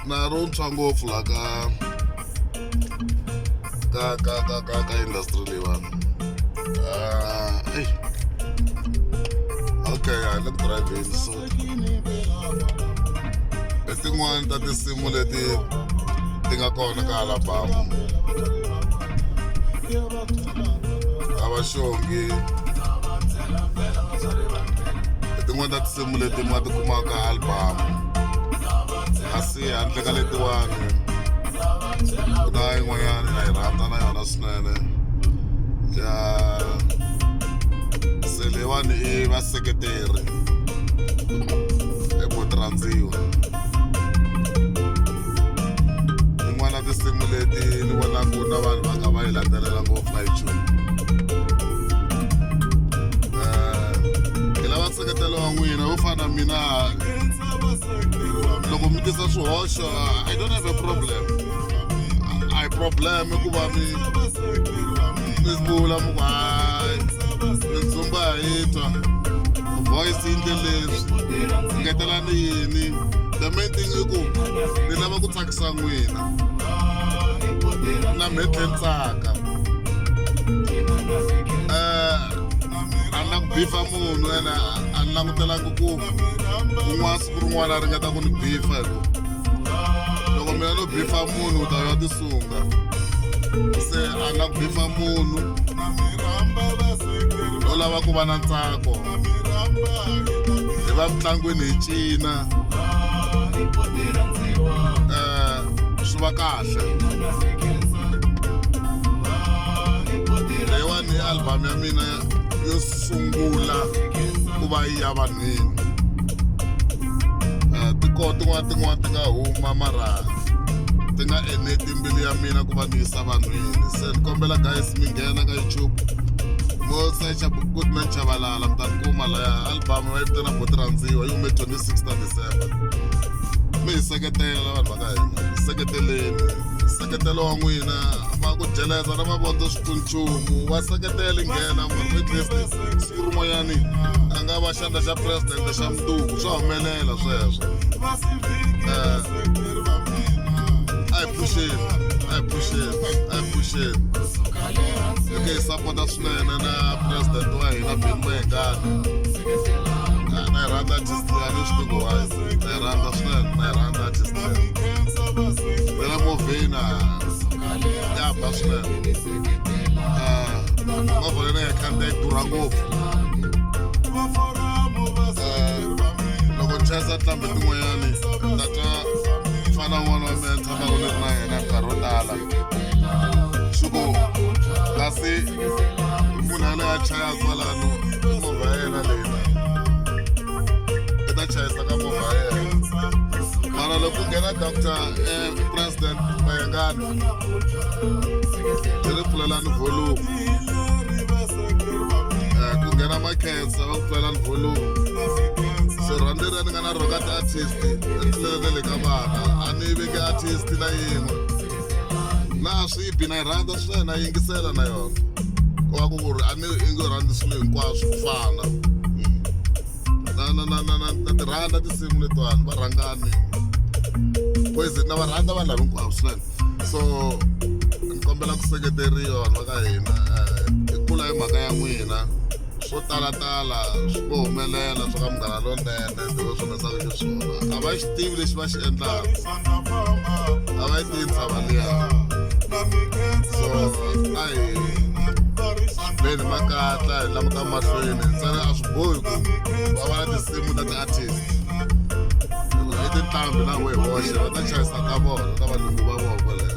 Na ri wuntshwa ngopfu laha ka industry leyiwani. Eyi okay, a hi le ku dirayivheni, so hi tin'wani ta tinsimu leti ti nga kona ka album a va xongi, hi tin'wani ta tinsimu leti mi nga ti kumaka ka album. Kasi handle ka letiwani, ku na yin'wanyana na yi rhandza na yona swinene ya se leyiwani i vaseketeri i Rhandziwa. Yin'wana ya tinsimu leti ni vonaka na vanhu va kha va yi landzelela ngopfu ka YouTube. Hi lava nseketelo wa n'wina wo fana na mina. Loko mi tisa swihoxo, I don't have a problem, a hi problem ku va mi vula mi ku hayi, mindzumba hi twa voice yi ndle leswi, ngetelani yini. The main thing i ku ni lava ku tsakisa n'wina na me tlhe ni tsaka. A ni la ku bifa munhu, ene a ni langutelangi ku un'wana siku rin'wana a ringeta ku ni bifa, hi ku loko mina no bifa munhu u ta ya tisunga. Se a ni la ku bifa munhu, no lava ku va na ntsako, hi va mitlangwini, hi cina, swi va kahle. Leyiwani i album ya mina yo sungula ku va yi ya vanhwini. Ti kona tin'wana, tin'wana ti nga huma, mara ti nga eneti mbilu ya mina ku va ni yisa vanhwini. Se ni kombela guys, mi nghena ka YouTube, mo searcha Goodman Chabalala, mi ta ni kuma laya. Album va yi vitana Boti Rhandziwa, yi hume 26 ta December. Mi hi seketela, vanhu va ka hina, hi seketeleni. Nseketelo wa n'wina va ku dyeleza na mavondzo swi nchumu wa seketela. Nghena munhu, at least siku rin'wanyani a nga va xandla xa president xa mundzuku, swa humelela sweswo. A hi phuxeni, a hi phuxeni, a hi phuxeni. Hi ke hi sapota swinene na president wa hina Benny Mayengani. Na yi rhandza artist leyi, a ni swi tivi why na yi rhandza swinene, na yi rhandza artist leyi. Ve le movheni ya ba swinene. Movha leyi ni nga yi khandziya yi durha ngopfu. Loko ni chayisa tinqambi tin'wanyani, na twa mfana wun'wana wa mina ni tshamaka ni ri na yena nkarhi wo tala, swi ku kasi munhu yaloye a chayaka kwalano i movha ya yena leyi na i ta chayisa ka movha ya yena, mara loko ku nghena Doctor President Mayengani, hi ri pfulelani volume. Ku nghena Makhensa, va ku pfulelani volume. So rhandi leri ni nga na rona ka ti-artist ri tlulele na le ka vana, a ni veki artist na yin'we na swi bi. Na yi rhandza swinene, na yingisela na yona. Wa ku ku ri a ni i nge rhandzi swilo hinkwaswo ku fana na ti rhandza tinsimu letiwani va rhangani Poison, na va rhandza vanhu lava hinkwavo swinene. So ni kombela ku seketeriwa, vanhu va ka hina. Hi kula hi mhaka ya n'wina, swo talatala swi ngo humelela swa ka Munghana Lonene. Loko swi humesaka xiswona, a va xi tivi lexi va xi endlaka, a va yi tivi ntshava liya. So a hi beni makatla, hi languta mahlweni ntsena. A swi bohi ku va va na tinsimu ta ti-artist, i tinqambi na we hoxe va ta chayisa ta vona ta valungu va vona kwaleno.